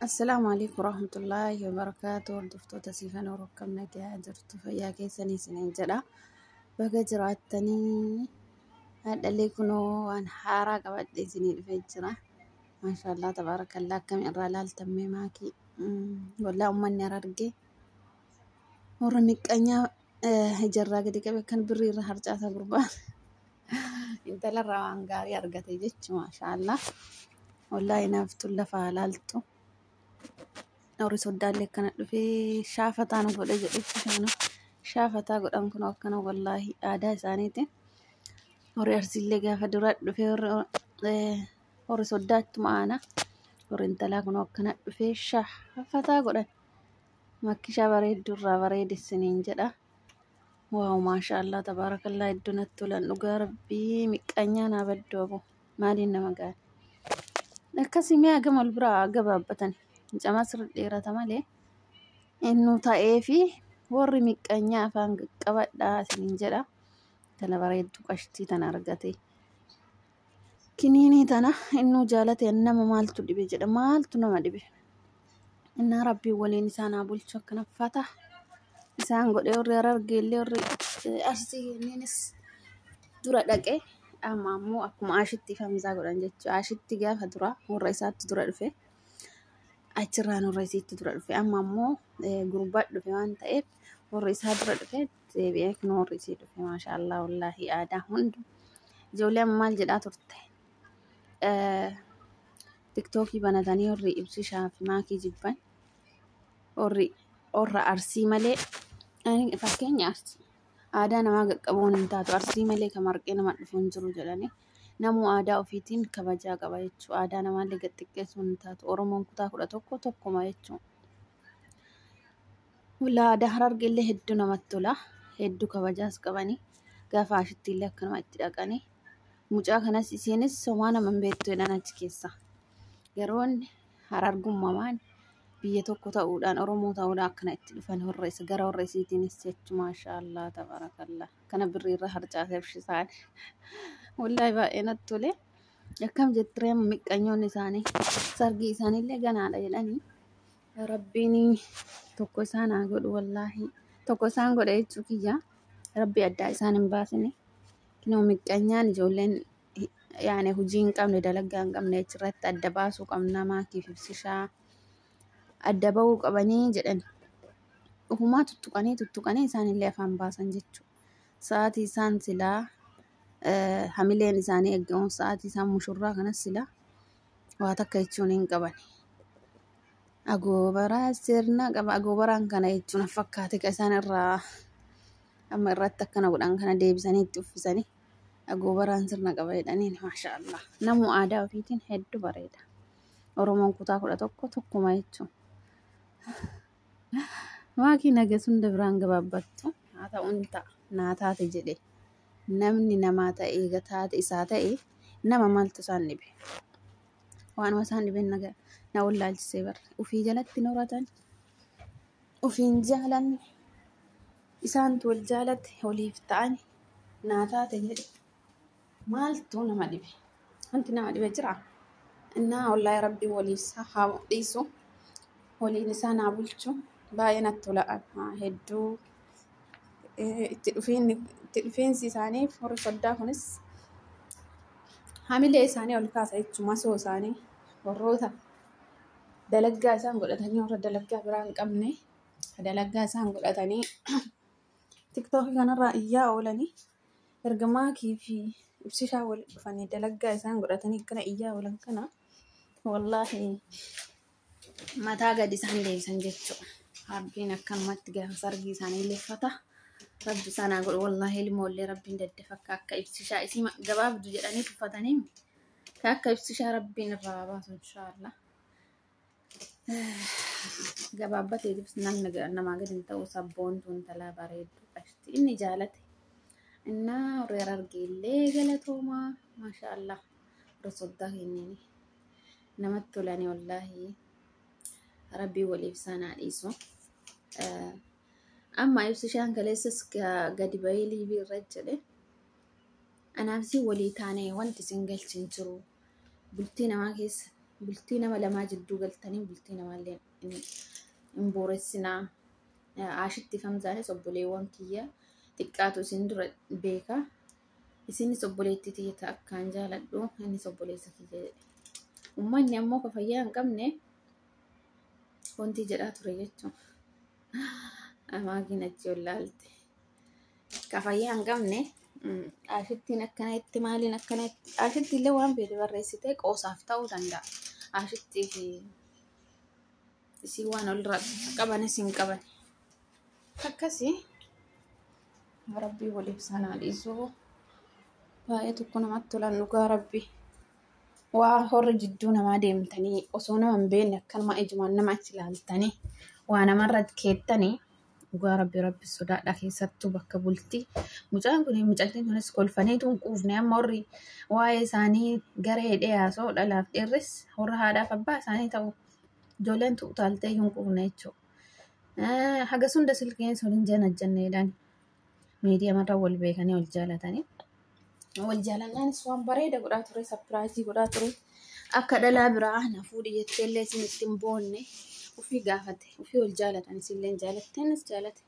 Assalaamu alaikum warahmatullaahi wabarakaatu. Hordoftoota Siifan Oromoo, akkam nagaa jirtu? Fayyaa keessanii isiniin jedha. Baga jiraattanii. Haadhalee, kunoo waan haaraa qabadhee isinii dhufee jira. Maashaallah, tabaarakallaa. Akkam irraa ilaaltammee maakii? Wallaa uummanni Harargee warra miqqanyaa ijarraa gadi qabe kan birrii irra harcaasa gurbaan. Intalarraa waan gaarii argate jechuudha, maashaallah. Wallaahi naaftuun lafa laaltu. Warri soddaallee akkana dhufee shaafataa nu godhe jedhetti kana shaafataa godhan kun akkana, wallaahi aadaa isaaniiti. Warri Arsiillee gaafa dura dhufee, warri soddaatti aana. Warri intalaa kun akkana dhufee shaafataa godhan. Makkishaa bareedduu irraa bareedissiniin jedha. Wow, maashaallah, tabaarakallaa, hedduu natti tolan, dhugaa rabbii. Miqqanyaa naa badduu abu maaliin nama gaari. Akkasii mi'a gama wal biraa gabaabbatan. Mucamaa sirri dheerata malee innu ta'ee fi warri miqqanyaa afaan qaqqabadhaa isiniin jedha. Tana bareedduu qashtii tana argate. Kiniinii tana innuu jaalate, nama maaltu dhibe jedha, maaltu nama dhibe. Innaa rabbiin waliin isaan haa bulchu, akkana fata. Isaan godhee warri Harargeellee, warri Arsii inninis dura dhaqe, amma ammoo akkuma Ashitti Hamzaa godhan jechuudha. Ashitti gaafa dura warra isaatti dura dhufe. Achirraan warra isiitti dura dhufe. Amma ammoo gurbaa dhufe waan ta'eef warri isaa dura dhufe, deebi'ee kun warri isii dhufe. Maashaallah, wallaahi aadaa hundu. Ijoollee amma maal jedhaa turte? Tiktookii banatanii warri Ibsishaa fi Maakii jibban, warri warra Arsii malee, fakkeenya Arsii, aadaa namaa qaqqabuun hin taatu, Arsii malee kan marqee nama dhufu hin jiru jedhanii. Namuu aadaa ofiitiin kabajaa qaba jechuudha. Aadaa namaallee gad xiqqeessuun hin taatu. Oromoon kutaa 11 tokkuma jechuudha. Wallaa aadaa Harargee illee hedduu namatti tola. Hedduu kabajaas qabanii. Gaafa Ashitti illee akkanuma itti dhaqanii. Mucaa kanas isiinis somaa nama hin beektu jedhan achi keessa. Yeroon Harargummamaan biyya tokko ta'uudhaan, Oromoo ta'uudhaan akkana itti dhufan warra isa gara warra isiitiinis jechuudha. Maashaallah, tabaarakallaa. Kana birrii irra harcaasee ibsisaan. Wallaahi baay'ee natti tole. Akkam jettiree miqqanyoonni isaanii, sargii isaaniillee ganaadha jedhanii. Rabbiin tokko isaan haa godhu, wallaahi. Tokko isaan godhe jechuu kiyya. Rabbi addaa isaan hin baasine. Kinoo miqqanyaan ijoolleen yaani hojii hin qabne, dalagaa hin qabne achirratti adda baasuu qabna, Maakiif Ibsishaa adda bahuu qabanii jedhan. Ofumaa tuttuqanii tuttuqanii isaanillee afaan baasan jechuudha. Sa'aatii isaan silaa hamileen isaanii eeggamu, sa'aatii isaan mushurraa kanas silaa waa takka jechuun hin qaban. Agoobaraa sirna qaba. Agoobaraan kana jechuun fakkaate kan isaan irraa amma irratti akkana godhan kana deebisanii itti uffisanii agoobaraan sirna qaba jedhaniin. Maashaallah. Namuu aadaa ofiitiin hedduu bareeda. Oromoon kutaa 11 tokkuma jechuun. Maakii naga sunda biraan gabaabbattu haa ta'uun ta'a naa taate jedhe, namni namaa ta'e eega taate isaa ta'e, nama maaltu isaan dhibe? Waanuma isaan dhiben na wallaalchisee barre. Ufii jalatti hin horatan, ufiin jaalanne, isaantu wal jaalate, waliif ta'an, naa taate jedhe, maaltu nama dhibe? Wanti nama dhibe jira? Innaa wallaahi rabbiin waliif haa dhiisu, waliin isaan haa bulchu. Baay'ee natti tola hedduu itti dhufiinsi isaanii. Warri soddaa kunis hamilee isaanii ol kaasa jechuun masoo isaanii, warroota dalaggaa isaan godhatanii, warra dalaggaa biraa hin qabne, dalaggaa isaan godhatanii tiktookii kanarraa iyyaa oolanii, erga Maakii fi Ibsishaa walitti dhufanii dalaggaa isaan godhatanii akkana iyyaa oolan kana, wallaahi mataa gadi isaan deebisan jechuudha. Rabbiin akkanumatti gaafa sargii isaanii leeffata. Rabbi isaan haa godhu, wallaahi ilmoollee rabbiin daddafa akka akka Ibsishaa isii gabaabdu jedhanii tuffatanii, akka Ibsishaa rabbiin irraa haa baasu, inshaallah. Gabaabbateetif namni namaa gadi hin ta'u, sabboontuu intalaa bareedduu qashti inni jaalate. Innaa warri Harargee illee galatoomaa, maashaallah, warra soddaa kenniini namatti tolanii, wallaahi rabbii waliif isaan haa dhiisu. Amma Ibsishaan kaleessas gadi bahee liivii irra jedhe. Anaaf isin walii taanee wanti isin galchin jiru. Bultii namaa keessa Bultii nama lamaa jidduu galtanii bultii namaallee hin booressinaa. Ashitti Hamzaanis obboleewwan kiyya xiqqaatu isin dura beeka. Isinis obboleettii tiyya ta'a akkaan jaaladhu. Innis obboleessa kiyya jedhe. Uummanni ammoo ka fayyaa hin qabne wanti jedhaa ture jechuudha. Maagiin achi ol laalte. Ka fayyaa hin qabne ashittiin akkana itti maaliin akkana itti ashitti illee waan feete barreessitee qoosaaf ta'uu danda'a. Ashittii fi isii waan olirraa qabanis hin qaban. Akkasii rabbii waliif isaan haa dhiisu. Baay'ee tokko namatti tolan dhugaa rabbi. Waa horri jidduu namaa deemtanii osoo nama hin beekne akkanuma ijumaan nama achi ilaaltanii waa namarra keettanii dhugaa rabbi rabbi sodaadha keessattuu bakka bultii. Mucaan kun mucattiin kunis kolfaniitu hin quufne amma horri waa'ee isaanii garee dhiyaasoo dhalaaf dhiirris warra haadhaaf abbaa isaanii ta'u ijoolleen utaaltee hin quufne jechuudha. Haga sunda silkiin sun hin janajjanneedhaan miidiyaa wal beekanii wal jaalatanii. Wal jaalannaanis waan bareeda godhaa ture, surprise godhaa ture. Akka dhalaa biraa na fuudhi jettee illee isin itti hin boonne ofii gaafate, ofii wal jaalatan isillee jaalattenis jaalate.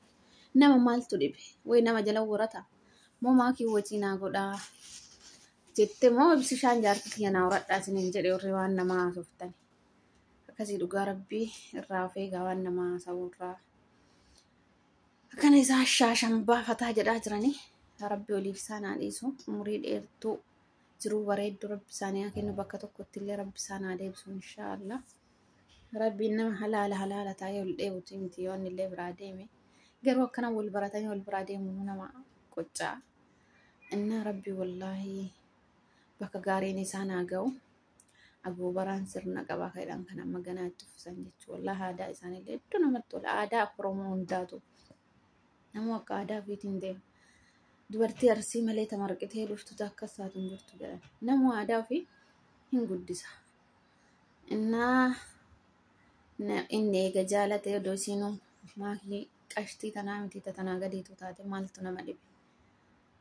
Nama maaltu dhibe? Wayi nama jala warata? Moo maakii wajii naa godhaa jette moo ibsishaan jaartii kiyya naa horadhaa isiniin jedhe warri waan namaa haasoftani. Akkasii dhugaa rabbii irraa of eegaa waan namaa haasa'u irraa. Akkana isaa shaashan baafataa jedhaa jiranii. Rabbi oliif isaan haa dhiisu. Umurii dheertuu jiruu bareedduu rabbi isaanii haa kennu. Bakka tokkotti illee rabbi isaan haa deebisu inshaallah. Rabbiin nama halaala halaala taa'ee ol dheebuti miti yoo inni illee biraa deeme. Garuu akkana wal baratanii wal biraa deemuun nama qoccaa. Innaa rabbi wallaahi bakka gaariin isaan haa ga'u. Agoobaraan sirna qabaa kan kan amma ganaa itti uffisan jechuudha. Wallaahi aadaa isaaniillee hedduu namatti tola. Aadaa Oromoo hundaatu. Namuu akka aadaa ofiitiin deema. Dubartii arsii malee tamarqitee dhuftu akka isaatu hin jirtu jedhan. Namuu aadaa ofii hin guddisa. Innaa inni eega jaalate odoo isiinuu maakii qashtii tanaa miti tanaa gadiitu taate maaltu nama dhibe.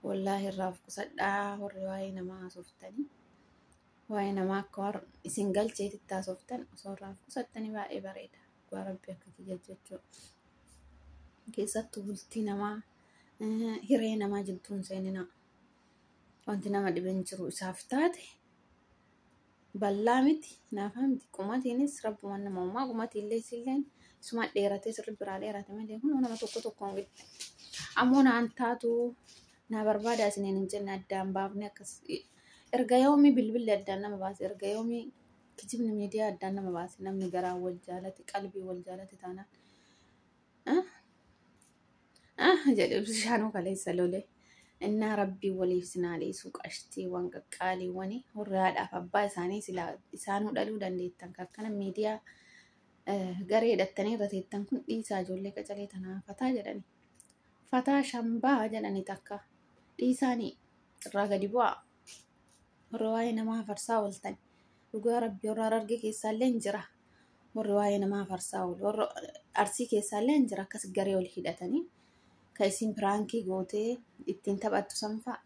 Wallaahi irraa of qusadhaa warri waa'ee namaa haasoftanii. Waa'ee namaa akka warra isin galcheetitti haasoftan osoo irraa of qusattanii baay'ee bareeda. Dhugaa rabbi akka kiyya jechuudha. Keessattuu bultii namaa hiree namaa jidduu hin seeninaa. Wanti nama dhibe hin jiru isaaf taate bal'aa miti naafaa miti qumatiinis rabbumaan nama uumaa qumatiillee isilleen isuma dheeratee sirri biraa dheerate malee kun nama tokko tokkoon gitte. Ammoo naan taatu naa barbaada isiniin hin jenne addaan baafne akkas erga yoomii bilbilli addaan nama baase erga yoomii kijibni miidiyaa addaan nama baase namni garaa wal jaalate qalbii wal jaalate taanaan. Jedhe bishaanuu kaleessa lole. Innaa rabbii waliif sinaa dhiisu qashtiiwwan qaqqaaliiwwan warri haadhaaf abbaa isaanii silaa isaanuu dhaluu dandeettan akkana miidiyaa garee hidhattanii irra teettan kun dhiisaa ijoollee qacalee tanaa fataa jedhani. Fataa shambaa jedhani takka dhiisaanii irraa gadi bu'aa. Warri waa'ee namaa farsaa ooltan dhugaa rabbii warra harargee keessaallee hin jira. Warri waa'ee namaa farsaa oolu warra arsii keessaallee hin jira akkas garee ol hidhatanii. Kan isin prank gootee ittiin taphattu san fa'a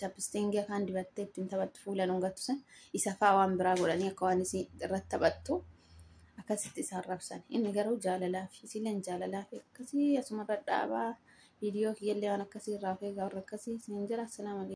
chapstick afaan dibattee ittiin taphattu fuula dhungattu san isa fa'a waan biraa godhanii akka waan isin irratti taphattu akkasitti isaan rabsan. Inni garuu jaalalaa fi isileen jaalalaa fi akkasii asumarra dhaabaa viidiyoo kiyyallee waan akkasii irraa of eegaa warra akkasii isin jira. Assalaamu alaikum.